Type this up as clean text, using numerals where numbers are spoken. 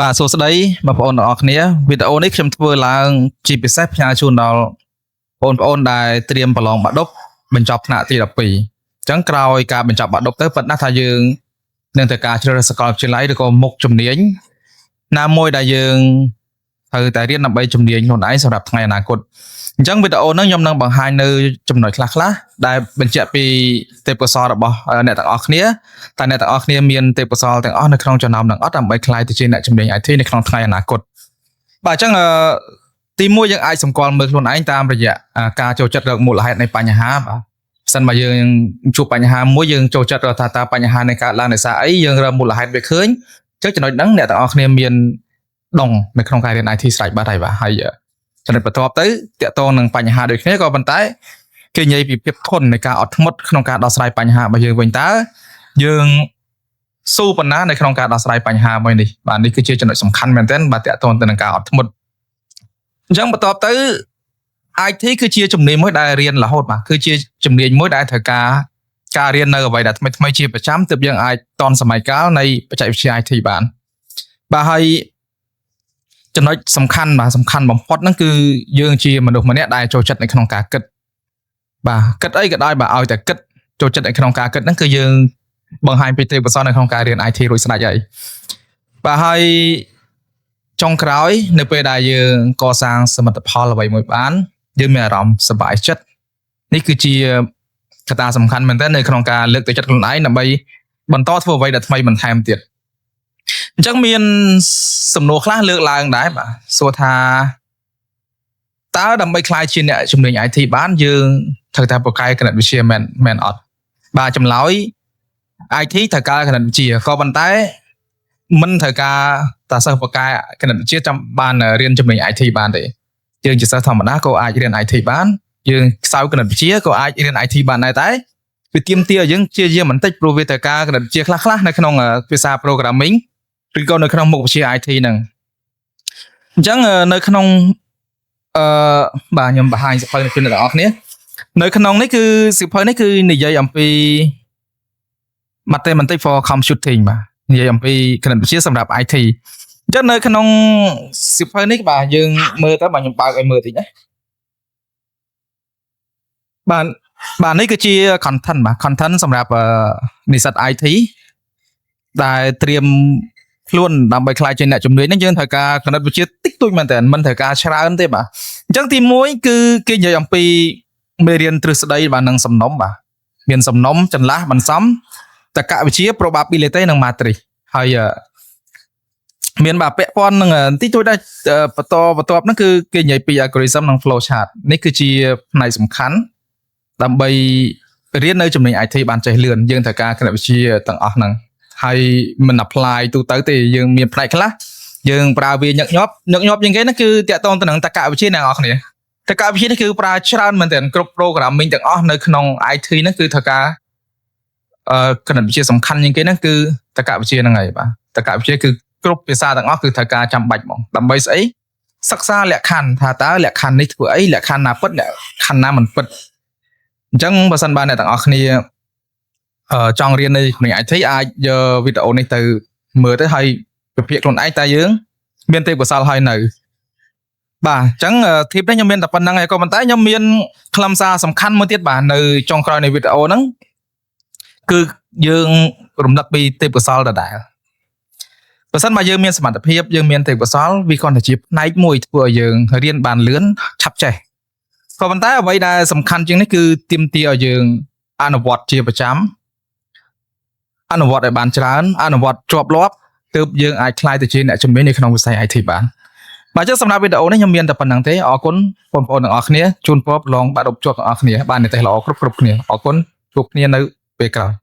បាទសួស្តីបងប្អូនទាំងអស់គ្នាវីដេអូនេះខ្ញុំធ្វើឡើងជាពិសេសផ្ញើជូនដល់បងប្អូនដែលត្រៀមប្រឡងបាក់ឌុបបញ្ចប់ថ្នាក់ទី12អញ្ចឹងក្រោយការបញ្ចប់បាក់ឌុបទៅប៉ុន្តែថាយើងនឹងត្រូវការជ្រើសរើសសាកលវិទ្យាល័យឬក៏មុខជំនាញណាមួយដែលយើងត្រូវតែរៀនដើម្បីជំនាញខ្លួនឯងសម្រាប់ថ្ងៃអនាគតអញ្ចឹងវីដេអូនេះខ្ញុំនឹងបង្ហាញនៅចំណុចខ្លះៗដែលបញ្ជាក់ពីទេពកោសល្យរបស់អ្នកទាំងអស់គ្នា តើអ្នកទាំងអស់គ្នាមានទេពកោសល្យទាំងអស់នៅក្នុងចំណោមនឹងអត់ដើម្បីក្លាយទៅជាអ្នកជំនាញ IT នៅក្នុងថ្ងៃអនាគតបាទអញ្ចឹងអឺទីមួយយើងអាចសម្គាល់មើលខ្លួនឯងតាមរយៈការចូលចិត្តរកមូលហេតុនៃបញ្ហាបាទបើសិនបើយើងជួបបញ្ហាមួយយើងចូលចិត្តរកថាតើបញ្ហានេះកើតឡើងដោយសារអីយើងរកមូលហេតុវាឃើញអញ្ចឹងចំណុចហ្នឹងអ្នកទាំងអស់គ្នាមានដងនៅក្នុងការរៀន IT ស្រេចបាត់ហើយបាទហើយចំណុចបន្ទាប់ទៅតាក់ទងនឹងបញ្ហាដូចគ្នាក៏ប៉ុន្តែគេនិយាយពីភាពធន់នៃការអត់ធ្មត់ក្នុងការដោះស្រាយបញ្ហារបស់យើងវិញតើយើង ស៊ូប៉ុណ្ណានៅក្នុងការដោះស្រាយបញ្ហាមួយនេះបាទនេះគឺជាចំណុចសំខាន់មែនទែនបាទតាក់ទងទៅនឹងការអត់ធ្មត់អញ្ចឹងបន្ទាប់ទៅ IT គឺជាជំនាញមួយដែលរៀនរហូតបាទគឺជាជំនាញមួយដែលត្រូវការការរៀននៅអ្វីដែលថ្មីថ្មីជាប្រចាំទើបយើងអាចតនសម័យកាលនៃបច្ចេកវិទ្យា IT បានបាទហើយចំណុចសំខាន់បាទសំខាន់បំផុតហ្នឹងគឺយើងជាមនុស្សម្នាក់ដែលចូលចិត្តនៅក្នុងការគិតបាទគិតអីក៏ដោយបាទឲ្យតែគិតចូលចិត្តនៅក្នុងការគិតហ្នឹងគឺយើង បង្ហាញពីទេពកោសល្យនៅក្នុងការរៀន IT រួចស្រេចហើយបាទហើយចុងក្រោយ នៅពេលដែលយើងកសាងសមិទ្ធផលអ្វីមួយបាន យើងមានអារម្មណ៍សប្បាយចិត្តនេះគឺជាកត្តាសំខាន់មែនទែននៅក្នុងការលើកទឹកចិត្តខ្លួនឯងដើម្បីបន្តធ្វើអ្វីដែលថ្មីបន្ថែមទៀតអញ្ចឹងមានសំណួរខ្លះលើកឡើងដែរបាទសួរថាតើដើម្បីក្លាយជាអ្នកជំនាញ IT បានយើងត្រូវតែពូកែគណិតវិទ្យាមែនមែនអត់បាទចម្លើយ IT ត្រូវការគណិតវិទ្យាក៏ប៉ុន្តែមិនត្រូវការតាសិស្សពូកែគណិតវិទ្យាចាំបានរៀនជំនាញ IT បានទេយើងជាសិស្សធម្មតាក៏អាចរៀន IT បានយើងខ្សោយគណិតវិទ្យាក៏អាចរៀន IT បានដែរតែវាទាមទារឲ្យយើងព្យាយាមបន្តិចព្រោះវាត្រូវការគណិតវិទ្យាខ្លះៗនៅក្នុងភាសា programming ឬក៏នៅក្នុងមុខវិជ្ជា IT ហ្នឹងអញ្ចឹងនៅក្នុងអឺបាទខ្ញុំបង្ហាញសៀវភៅនេះជូនអ្នកទាំងអស់គ្នានៅក្នុងនេះគឺសៀវភៅនេះគឺនិយាយអំពី Mathematics for Computing បាទនិយាយអំពីគណិតវិទ្យាសម្រាប់ IT អញ្ចឹងនៅក្នុងសៀវភៅនេះបាទយើងមើលទៅបាទខ្ញុំបើកឲ្យមើលតិចណាបាទបាទនេះគឺជា content បាទ content សម្រាប់និស្សិត IT ដែលត្រៀមខ្លួនដើម្បីក្លាយជាអ្នកជំនាញហ្នឹងយើងត្រូវការគណិតវិទ្យាតិចតួចមែនតើមិនត្រូវការច្រើនទេបាទអញ្ចឹងទី1គឺគេនិយាយអំពីមេរៀនទ្រឹស្ដីបាទនិងសំណុំបាទមានសំណុំចន្លាស់បន្សំតក្កវិទ្យា probability និង matrix ហើយមានបាទពាក់ព័ន្ធនឹងបន្តិចតួចដែរបន្តបន្ទាប់ហ្នឹងគឺគេនិយាយពី algorithm និង flow chart នេះគឺជាផ្នែកសំខាន់ដើម្បីរៀននៅជំនាញ IT បានចេះលឿនយើងត្រូវការគណិតវិទ្យាទាំងអស់ហ្នឹងហើយមិន apply ទូទៅទេយើងមានផ្នែកខ្លះយើងប្រើវាញឹកញាប់ញឹកញាប់ជាងគេហ្នឹងគឺតាក់ទងទៅនឹងតក្កវិទ្យាអ្នកនរគ្នាតក្កវិទ្យានេះគឺប្រើច្រើនមែនទែនគ្រប់ programming ទាំងអស់នៅក្នុង IT ហ្នឹងគឺត្រូវការអឺគណិតវិទ្យាសំខាន់ជាងគេហ្នឹងគឺតក្កវិទ្យាហ្នឹងហើយបាទតក្កវិទ្យាគឺគ្រប់ភាសាទាំងអស់គឺត្រូវការចាំបាច់ហ្មងដើម្បីស្អីសិក្សាលក្ខខណ្ឌថាតើលក្ខខណ្ឌនេះធ្វើអីលក្ខខណ្ឌណាពិតលក្ខខណ្ឌណាមិនពិតអញ្ចឹងបើសិនបានអ្នកទាំងអស់គ្នាអឺចង់រៀននៅក្នុង IT អាចយកវីដេអូនេះទៅមើលទៅហើយវិភាគខ្លួនឯងតើយើងមានទេពកោសល្យហើយនៅបាទអញ្ចឹង tip នេះខ្ញុំមានតែប៉ុណ្្នឹងឯងក៏ប៉ុន្តែខ្ញុំមានខ្លឹមសារសំខាន់មួយទៀតបាទនៅចុងក្រោយនៃវីដេអូហ្នឹងគឺយើងរំលឹកពីទេពកោសល្យដដែលបើសិនបើយើងមានសមត្ថភាពយើងមានទេពកោសល្យវាគ្រាន់តែជាផ្នែកមួយធ្វើឲ្យយើងរៀនបានលឿនឆាប់ចេះក៏ប៉ុន្តែអ្វីដែលសំខាន់ជាងនេះគឺទាមទារឲ្យយើងអនុវត្តជាប្រចាំអនុវត្តឲ្យបានច្រើនអនុវត្តជាប់លាប់ទើបយើងអាចក្លាយទៅជាអ្នកជំនាញនៅក្នុងវិស័យ IT បានបាទអញ្ចឹងសម្រាប់វីដេអូនេះខ្ញុំមានតែប៉ុណ្្នឹងទេអរគុណបងប្អូនទាំងអស់គ្នាជូនពរប្រឡងបាក់ឌុបជាប់ទាំងអស់គ្នាបាននិទេសល្អគ្រប់គ្រប់គ្នាអរគុណជួបគ្នានៅពេលក្រោយ។